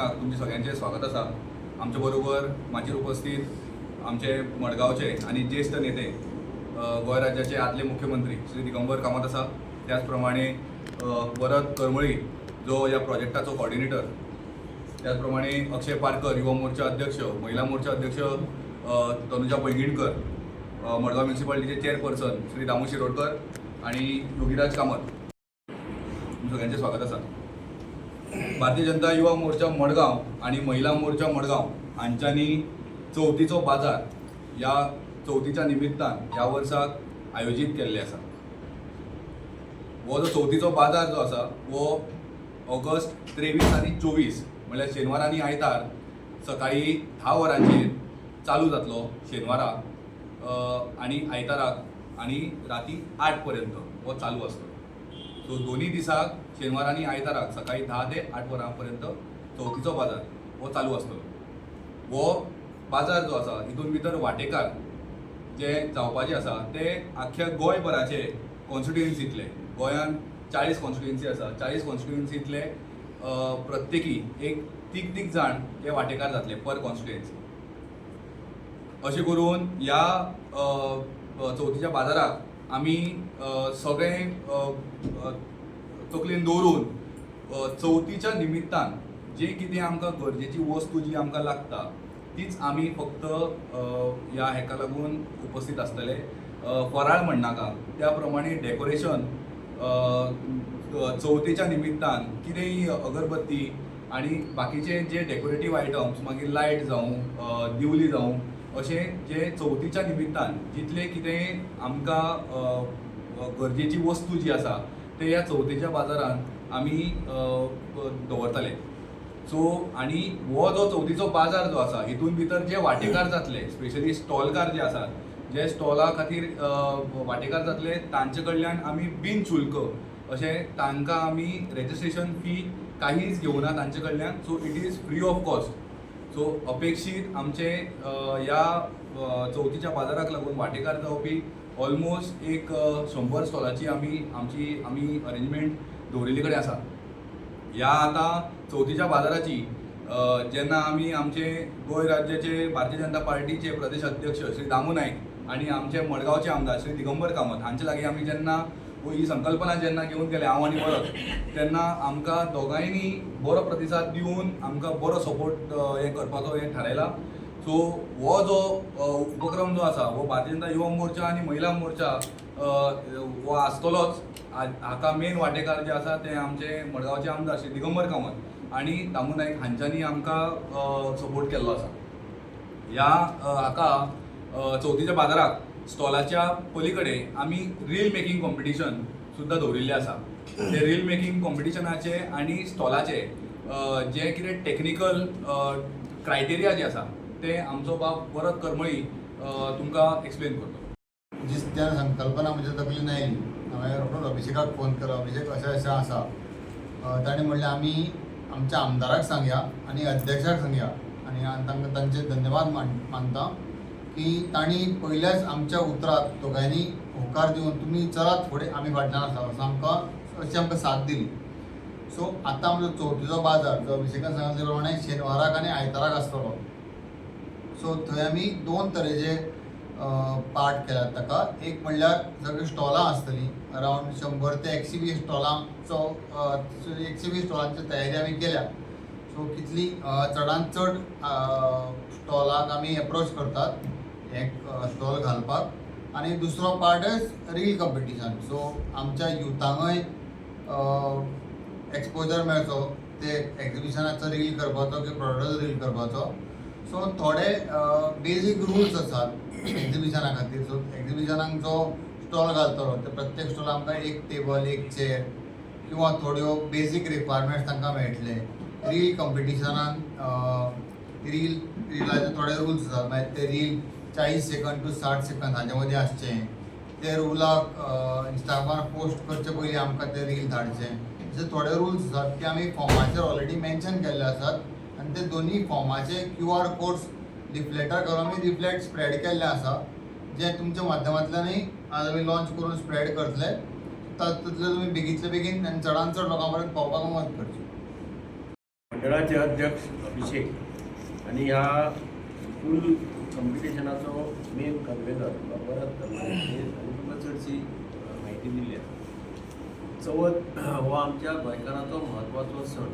मिटिंगाक तुमचे सगळ्यांचे स्वागत आसा. आमचे बरोबर माचयेर उपस्थित आमचे मडगांवचे आनी ज्येश्ठ नेते, गोंय राज्याचे आदले मुख्यमंत्री श्री दिगंबर कामत आसा. त्याच प्रमाणे वरद करमळी, जो ह्या प्रोजेक्टाचो कॉर्डिनेटर, त्याच प्रमाणे अक्षय पारकर, युवा मोर्चा अध्यक्ष, महिला मोर्चा अध्यक्ष तनुजा पैंगीणकर, मडगांव म्युन्सिपाल्टीचे चेअरपर्सन श्री दामू शिरोडकर आणि योगीराज कामत, तुमचं सगळ्यांचे स्वागत आसा. भारतीय जनता युवा मोर्चा मडगांव आणि महिला मोर्चा मडगांव हांच्यांनी चवथीचो बाजार ह्या चवथीच्या निमित्तान ह्या वर्साक आयोजीत केल्ले आसा. हो जो चवथीचो बाजार जो आसा, हो ऑगस्ट 23 आनी 24, म्हणल्यार शेनवार आनी आयतार, सकाळी 10 वरांचेर चालू जातलो शेनवारा आनी आयताराक आनी राती 8 पर्यंत हो चालू आसतलो. सो दोन्ही दिसाक, शेनवार आनी आयताराक, सकाळी 10 ते 8 वरां पर्यंत चवथीचो बाजार हो चालू आसतलो. हो बाजार जो आसा, हितून भितर वांटेकार जे जावपाचे आसा ते आख्ख्या गोंयभराचे कॉन्स्टिट्युएन्सींतले. गोंयांत 40 कॉन्स्टिट्युएन्सी आसा. 40 कॉन्स्टिट्युएन्सींतले प्रत्येकी एक तीग तीग जाण हे वांटेकार जातले पर कॉन्स्टिट्युएन्सी. अशें करून ह्या चवथीच्या बाजाराक आमी सगळें तकलेन दवरून चवथीच्या निमित्तान जे कितें आमकां गरजेची वस्तू जी आमकां लागता, तीच आमी फक्त ह्या हेका लागून उपस्थित आसतले. फराळ म्हणनाका, त्या प्रमाणे डेकोरेशन, चवथीच्या निमित्तान कितेंय अगरबत्ती आनी बाकीचे जे डेकोरेटीव आयटम्स, मागीर लायट जावं, दिवली जावं, अशें जे चवथीच्या निमित्तान जितले कितें आमकां गरजेची वस्तू जी आसा, ते ह्या चवथीच्या बाजारान आमी दवरतले. सो आनी हो जो चवथीचो बाजार जो आसा, हितून भितर जे वांटेकार जातले, स्पेशली स्टॉलकार जे आसात, जे स्टॉला खातीर वांटेकार जातले, तांचे कडल्यान आमी बिन शुल्क अशें तांकां आमी रेजिस्ट्रेशन फी काहीच घेवना तांचे कडल्यान. So it is free of cost. So अपेक्षीत आमचे ह्या चवथीच्या बाजाराक लागून वांटेकार जावपी ऑलमोस्ट एक 100 स्टॉलाची आमी आमची आमी अरेंजमेंट दवरिल्ली कडेन आसा. ह्या आतां चवथीच्या बाजाराची जेन्ना आमी आमचे गोंय राज्याचे भारतीय जनता पार्टीचे प्रदेश अध्यक्ष श्री दामू नायक आनी आमचे मडगांवचे आमदार श्री दिगंबर कामत हांचे लागीं आमी जेन्ना ही संकल्पना जेन्ना घेवन गेले, हांव आनी वरद, तेन्ना आमकां दोगांयनी बरो प्रतिसाद दिवन आमकां बरो सपोर्ट हें करपाचो हें थारायलां. सो हो जो उपक्रम जो आसा, हो भारतीय जनता युवा मोर्चा आनी महिला मोर्चा हो आसतलोच. हाका मेन वांटेकार जे आसा ते आमचे मडगांवचे आमदार श्री दिगंबर कामत आनी दामू नायक हांच्यांनी आमकां सपोर्ट केल्लो आसा. ह्या हाका चवथीच्या बाजाराक स्टॉलाच्या पलीकडे आमी रील मेकिंग कॉम्पिटिशन सुद्दां दवरिल्लें आसा. ते रील मेकिंग कॉम्पिटिशनाचे आनी स्टॉलाचे जे कितें टेक्निकल क्रायटेरिया जे आसा, ते आमचो बाब वरद करमळी तुमकां एक्सप्लेन करतलो. जिसत्यान संकल्पना म्हज्या तकलीन आयली, हांवें रोखडोच अभिषेकाक फोन केलो, "अभिषेक, अशें अशें आसा." ताणें म्हणलें, "आमी आमच्या आमदाराक सांगया आनी अध्यक्षाक सांगया." आनी हांव तांकां तांचे धन्यवाद मानता की तांणी पयल्याच आमच्या उतराक दोगांयनी होकार दिवन, "तुमी चलात फुडें, आमी फाटल्यान आसा," असो आमकां अशी आमकां साथ दिली. सो आतां आमचो चवथीचो बाजार जो अभिषेकान सांगले ते प्रमाणे शेनवाराक आनी आयताराक आसतलो. सो थंय आमी दोन तरेचे पार्ट केल्यात ताका. एक म्हणल्यार सगळीं स्टॉलां आसतलीं, अरावंड 100 ते 120 स्टॉलांचो, 120 स्टॉलांची तयारी आमी केल्या. सो कितली चडांत चड स्टॉलाक आमी एप्रोच करतात एक स्टॉल घालपाक. आनी दुसरो part is reel competition. So आमच्या युथांकय एक्सपोजर मेळचो, ते एक्झिबिशनाचो रील करपाचो की प्रॉडक्टाचो रील करपाचो. सो थोडे बेजीक रुल्स आसात एक्झिबिशना खातीर. सो एक्झिबिशनाक जो स्टॉल घालतलो, ते प्रत्येक स्टॉल आमकां एक टेबल, एक चेअर किंवा थोड्यो बेजीक रिक्वायरमेंट्स तांकां मेळटले. रील कॉम्पिटिशनान रिलाचे थोडे रुल्स आसात. मागीर ते रील 40 सेकंड टू 60 सेकंड हाजे मदीं आसचें. ते रुलाक इंस्टाग्रामार पोस्ट करचे पयलीं आमकां ते रील धाडचे, अशे थोडे रुल्स आसात की आमी फॉर्माचेर ऑलरेडी मेन्शन केल्ले आसात. आनी ते दोनूय फॉर्माचे क्यू आर कोड्स लिफलेटार घालून आमी लिफलेट स्प्रेड केल्ले आसा, जे तुमच्या माध्यमांतल्यानूय आज आमी लॉन्च करून स्प्रेड करतले. तातूंतले तुमी बेगींतले बेगीन आनी चडान चड लोकां पर्यंत पावपाक मदत करची. मंडळाचे अध्यक्ष अभिषेक आनी ह्या फूल कॉम्पिटिशनाचो मेन कन्वेनर भरत आनी तुमकां चडशी म्हायती दिल्ली आसा. चवथ हो आमच्या गोंयकारांचो म्हत्वाचो सण,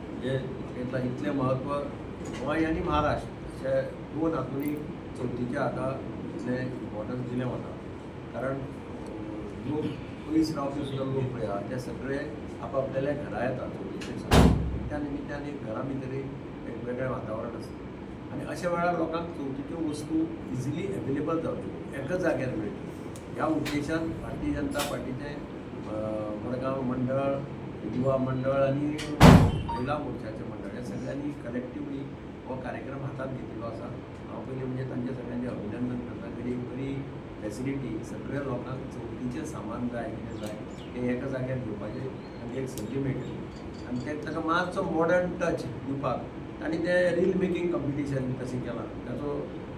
म्हणजे म्हाका इतलें म्हत्व गोंय आनी महाराष्ट्र अशे दोन हातूंनी चवथीचें आतां इतलें इम्पॉर्टन्स दिलें वता, कारण लोक पयस रावपी सुद्दां लोक पळय आहा ते सगळे आपापल्या घरा येतात चवथीचे सण. त्या निमित्तान एक घरा भितर एक वेगवेगळें वातावरण आसता आनी अशा वेळार लोकांक चवथीच्यो वस्तू इजिली एवेलेबल जावच्यो, एकाच जाग्यार मेळच्यो ह्या उद्देशान भारतीय जनता पार्टीचें मडगांव मंडळ, युवा मंडळ आनी महिला मोर्चाचें मंडळ ह्या सगळ्यांनी कलेक्टिवली हो कार्यक्रम हातांत घेतिल्लो आसा. हांव पयलीं म्हणजे तांचे सगळ्यांचें अभिनंदन करता की एक बरी फॅसिलिटी सगळ्या लोकांक चवथीचें सामान जाय, कितें जाय तें एका जाग्यार घेवपाचें तांकां एक संदी मेळटली आनी ते ताका मातसो मॉडर्न टच दिवपाक तांणी तें रील मेकींग कॉम्पिटिशन तशें केलां. ताचो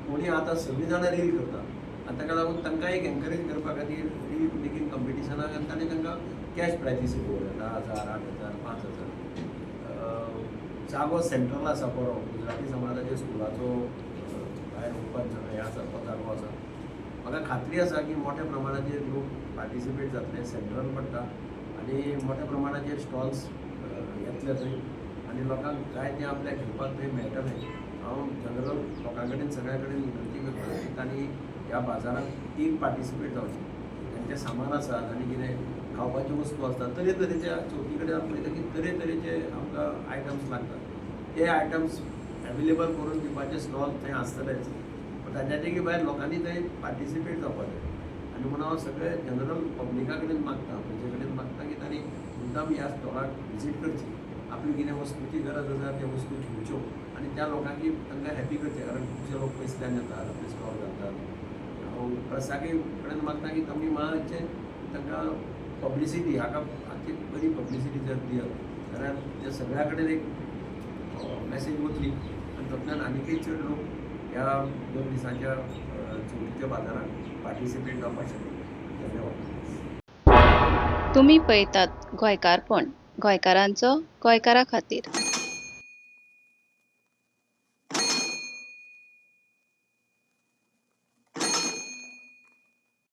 कोणी आतां सगळीं जाणां रील करता आनी ताका लागून तांकां एक एनकरेज करपा खातीर रील मेकींग कॉम्पिटिशनाक आनी तांणी तांकां कॅश प्रायजीस दवरल्या 10,000, 8,000, 5,000. जागो सेंट्रल आसा बरो, गुजराती समाजाच्या स्कुलाचो भायर ओपन हें आसा तो जागो आसा. म्हाका खात्री आसा की मोठ्या प्रमाणाचेर लोक पार्टिसिपेट जातले, सेंट्रल पडटा आनी मोठ्या प्रमाणाचेर स्टॉल्स येतले थंय आनी लोकांक जाय तें आपल्याक घेवपाक थंय मेळटलें. हांव जनरल लोकां कडेन सगळ्या कडेन विनंती करता की तांणी ह्या बाजारांत एक पार्टिसिपेट जावचें. तांचें सामान आसा आनी कितें खावपाच्यो वस्तू आसतात तरेतरेच्या, चवथी कडेन आमी पळयता की तरेतरेचे आमकां आयटम्स लागतात, ते आयटम्स एवेलेबल करून दिवपाचे स्टॉल थंय आसतलेच, पूण ताच्या भायर लोकांनी थंय पार्टिसिपेट जावपाक जाय. आनी म्हणून हांव सगळे जनरल पब्लिका कडेन मागता, तांचे कडेन मागता की तांणी मुद्दाम ह्या स्टॉलाक विजीट करची, आपली कितें वस्तूची गरज आसा त्या वस्तू घेवच्यो आनी त्या लोकांकी तांकां हॅपी करचें, कारण खुबशे लोक पयसल्यान येतात, आपले स्टॉल घालतात. हांव प्रेसाकय कडेन मागता की तुमी मातशें तांकां पब्लिसिटी, हाका हाची बरी पब्लिसिटी जर दियत जाल्यार ते सगळ्या कडेन एक मॅसेज वतली आनी तातूंतल्यान आनीकय चड लोक ह्या 2 दिसांच्या चवथीच्या बाजारांत पार्टिसिपेट जावपाक शकतले. धन्यवाद. तुमी पळयतात गोंयकारपण, गोंयकारांचो गोंयकारा खातीर.